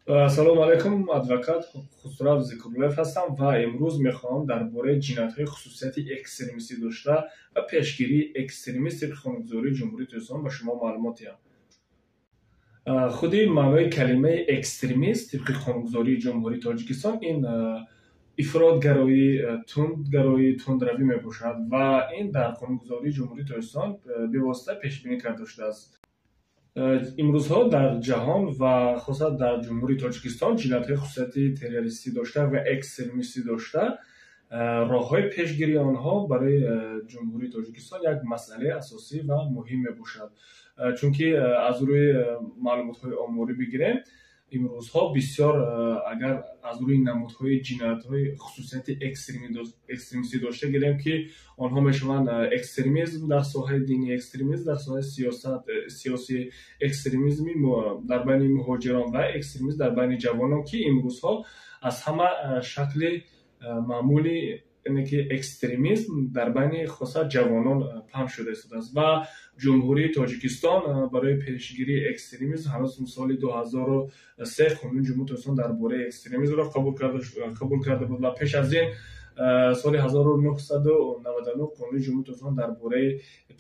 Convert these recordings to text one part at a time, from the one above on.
Ассалому алайкум, адвокат Хусрав Зикруллоев ҳастам ва имрӯз мехоҳам дар бораи ҷиноятҳои хусусияти экстремистӣ дошта ва пешгирии экстремизм тибқи қонунгузории Ҷумҳурии Тоҷикистон ба шумо маълумот диҳам. Худи маънои калимаи экстремист тибқи қонунгузории Ҷумҳурии Тоҷикистон ин ифротгароӣ, тундгароӣ, тундравӣ мебошад ва ин дар қонунгузории Ҷумҳурии Тоҷикистон бевосита пешбинӣ карда шудааст. Имрӯзҳо дар ҷаҳон ва хоса дар Ҷумҳурии Тоҷикистон ҷиноятҳои хусусияти террористӣ дошта ва экстремистӣ дошта, роҳҳои пешгирии онҳо барои Ҷумҳурии Тоҷикистон як масъалаи асосӣ ва муҳим мебошад. Чунки аз рӯи маълумотҳои оморӣ бигирем, имрӯзҳо бисёр, агар аз рӯи намудҳои ҷиноятҳои хусусияти экстремистӣ дошта гирем, ки онҳо мешаванд экстремизм дар соҳаи динӣ, экстремизм дар соҳаи сиёсат, сиёсӣ, экстремизми дар байни муҳоҷирон ва экстремизм дар байни ҷавонон, ки имрӯзҳо аз ҳама шакли маъмули, яъне ки экстремизм дар байни хоса ҷавонон паҳн шуда истодааст. Ва Ҷумҳурии Тоҷикистон барои пешгирии экстремизм ҳанӯз соли 2003 Қонуни Ҷумҳурии Тоҷикистон дар бораи экстремизмро қабул карда буд ва пеш аз ин соли 1999 Қонуни Ҷумҳурии Тоҷикистон дар бораи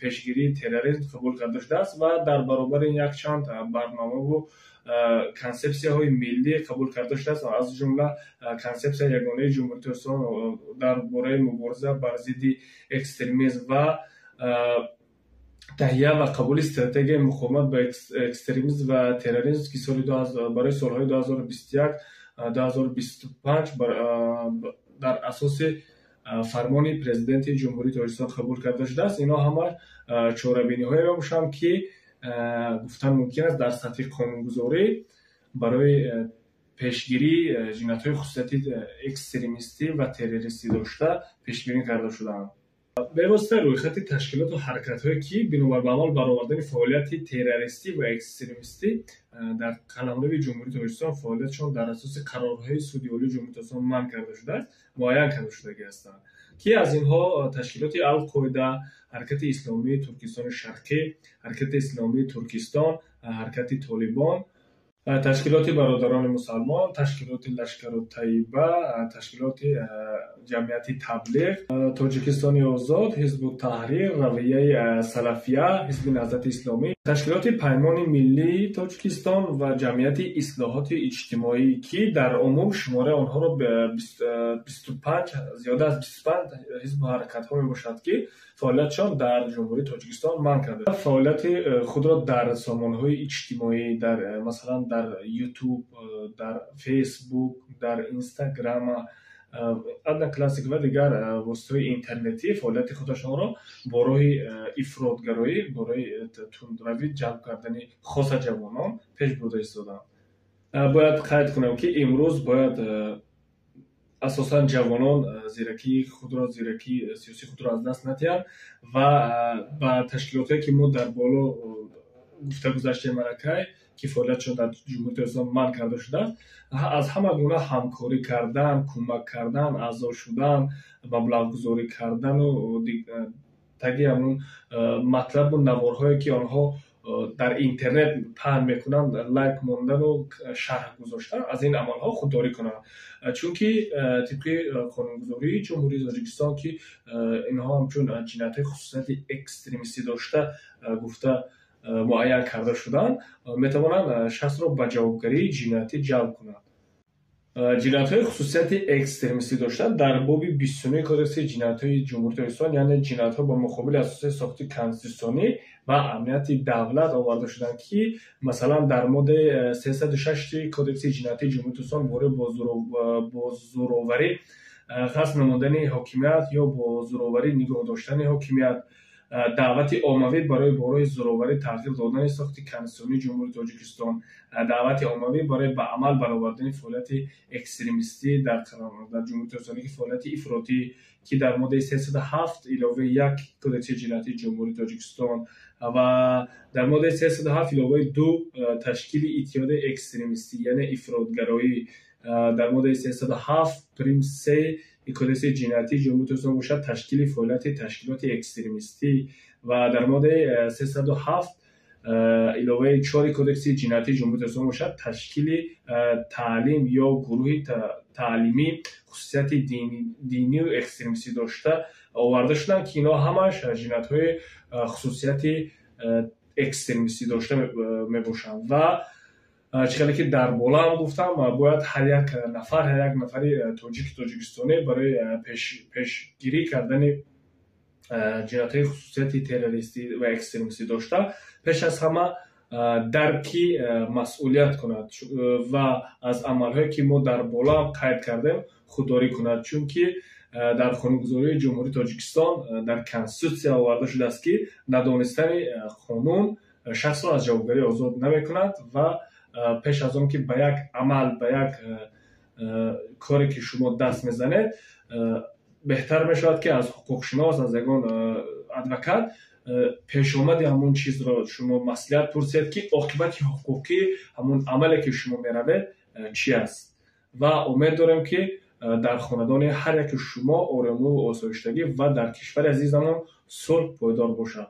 пешгирии терроризм қабул карда шудааст ва дар баробари ин якчанд барномаву консепсияҳои миллӣ қабул карда шудааст, аз ҷумла Консепсияи ягонаи Ҷумҳурии Тоҷикистон дар бораи мубориза бар зидди экстремизм ва таҳия ва қабули стратегияи муқовимат ба экстремизм ва терроризм, ки соли барои солҳои 2021 2025 дар асоси фармони Президенти Ҷумҳурии Тоҷикистон қабул карда шудааст. Инҳо ҳама чорабиниҳое мебошанд, ки гуфтан мумкин аст, дар сатҳи қонунгузорӣ барои пешгирии ҷиноятҳои хусусияти экстремистӣ ва террористӣ дошта пешбинӣ карда шудаанд. Бевосита рӯйхати ташкилоту ҳаракатҳое, ки бинобар ба амал баровардани фаъолияти террористӣ ва экстремистӣ дар қаламрави Ҷумҳурии Тоҷикистон фаъолиятшон дар асоси қарорҳои Суди Олии Ҷумҳурии Тоҷикистон манъ карда шудааст, муайян карда шудагӣ ҳастанд, ки аз инҳо ташкилоти Алқоида, Ҳаракати исломии Туркистони Шарқӣ, Ҳаракати исломии Туркистон, Ҳаракати Толибон, ташкилоти Бародарони мусалмон, ташкилоти Лашкару Таиба, ташкилоти Ҷамъияти Таблиғ, Тоҷикистони озод, Ҳизбу Таҳрир, равияи Салафия, Ҳизби Наҳзати Исломӣ, ташкилоти Паймони миллии Тоҷикистон ва Ҷамъияти ислоҳоти иҷтимоӣ, ки дар умум шумораи онҳоро 25, зиёда аз 25 ҳизбу ҳаракатҳо мебошад, ки фаъолиятшон дар Ҷумҳурии Тоҷикистон манъ карда, фаъолияти худро дар сомонаҳои иҷтимоӣ, дар масалан дар Ютуб, дар Фейсбук, дар Инстаграм, Одноклассник ва дигар воситаҳои интернетӣ фаъолияти худашонро бо роҳи ифротгароӣ, бо роҳи тундравӣ ҷалб кардани хоса ҷавонон пеш бурда истодаанд. Бояд қайд кунам, ки имрӯз бояд асосан ҷавонон зиракии худро, зиракии сиёсии худро аз даст надиҳанд ва ба ташкилотҳое, ки мо дар боло гуфта гузаштем аллакай, ки фаъолиятшон дар Ҷумҳурии Тоҷикистон манъ карда шудааст, аз ҳама гуна ҳамкорӣ кардан, кӯмак кардан, аъзо шудан, маблағгузорӣ кардану таги ҳамун матлабу наворҳое, ки онҳо дар интернет паҳн мекунанд, лайк мондану шарҳ гузоштан, аз ин амалҳо худдорӣ кунанд, чунки тибқи қонунгузории Ҷумҳурии Тоҷикистон, ки инҳо ҳамчун ҷиноятҳои хусусияти экстремистӣ дошта гуфта муайян карда шуданд, метавонанд шахсро ба ҷавобгарии ҷиноятӣ ҷалб кунанд. Ҷиноятҳои хусусияти экстремистӣ дошта дар боби 29 Кодекси ҷиноятҳои Ҷумҳурии Тоҷикистон, яъне ҷиноятҳо ба муқобили асосҳои сохти конститутсионӣ ва амнияти давлат оварда шуданд, ки масалан дар моддаи 306 Кодекси ҷиноятии Ҷумҳурии Тоҷикистон бораи бо зӯроварӣ ғасб намудани ҳокимият ё бо зӯроварӣ нигоҳ доштани ҳокимият, даъвати оммавӣ барои бо роҳи зӯроварӣ тағйир додани сохти конститутсионии Ҷумҳурии Тоҷикистон, даъвати оммавӣ барои ба амал баровардани фаъолияти экстремистӣ дар Ҷумҳурии Тоҷикистон, ки фаъолияти ифротӣ, ки дар моддаи 307 иловаи 1 Кодекси ҷиноятии Ҷумҳурии Тоҷикистон ва дар моддаи 307 иловаи 2 ташкили иттиҳоди экстремистӣ, яъне ифротгароӣ, дар моддаи 307 прим 3 Кодекси ҷиноятии Ҷумҳурии Тоҷикистон бошад, ташкили фаъолияти ташкилоти экстремистӣ ва дар моддаи 307 Иловаи 4 Кодекси ҷиноятии Ҷумҳурии Тоҷикистон бошад, ташкили таълим ё гурӯҳи таълимӣ хусусияти динию экстремистӣ дошта оварда шуданд, ки инҳо ҳамаш ҷиноятҳои хусусияти экстремистӣ дошта мебошанд. Ва чӣ хеле ки дар боло ҳам гуфтам, бояд ҳар як нафар, ҳар як нафари тоҷики тоҷикистонӣ барои пешгирӣ кардани ҷиноятҳои хусусияти террористӣ ва экстремистӣ дошта, пеш аз ҳама дарки масъулият кунад ва аз амалҳое, ки мо дар боло ҳам қайд кардем, худдорӣ кунад. Чунки дар қонунгузории Ҷумҳурии Тоҷикистон, дар Конститутсия оварда шудааст, ки надонистани қонун шахсро аз ҷавобгарӣ озод намекунад. Ва пеш аз он ки ба як амал, ба як коре, ки шумо даст мезанед, беҳтар мешавад, ки аз ҳуқуқшинос, аз ягон адвокат пешомади ҳамон чизро шумо маслиҳат пурсед, ки оқибати ҳуқуқии ҳамон амале, ки шумо меравед, чӣ аст. Ва умед дорем, ки дар хонадони ҳар яки шумо оромиву осоиштагӣ ва дар кишвари азизамон сулҳ пойдор бошад.